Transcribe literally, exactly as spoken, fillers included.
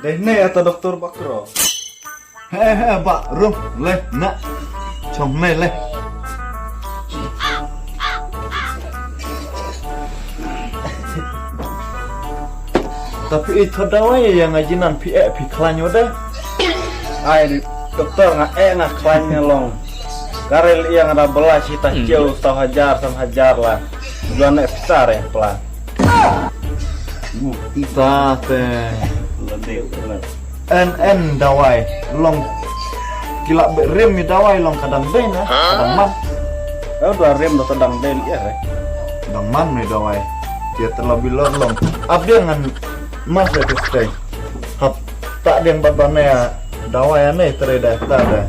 Dei ne ata doktor Bakro. He he ba rum le na. Chong ne le. Tapi i tho dawai ïa nga jinan phi eh phi khlaiñ wada. Ai di doktor nga eh nga khlaiñ nga long. Karel ïa nga da bela sita chew saw hajar san hajar la. Juan eh pisa re pla. Sa te. En en dawai long. Kila be rim mi dawai long kadang dei na kadang man. Kau dua rim da kadang dei ïa re. Kadang man mi dawai. Dia terlebih lor long. Abdeng ngan mas le tu stay. Hap tak deng bat bane ya dawai ane tere da ta da.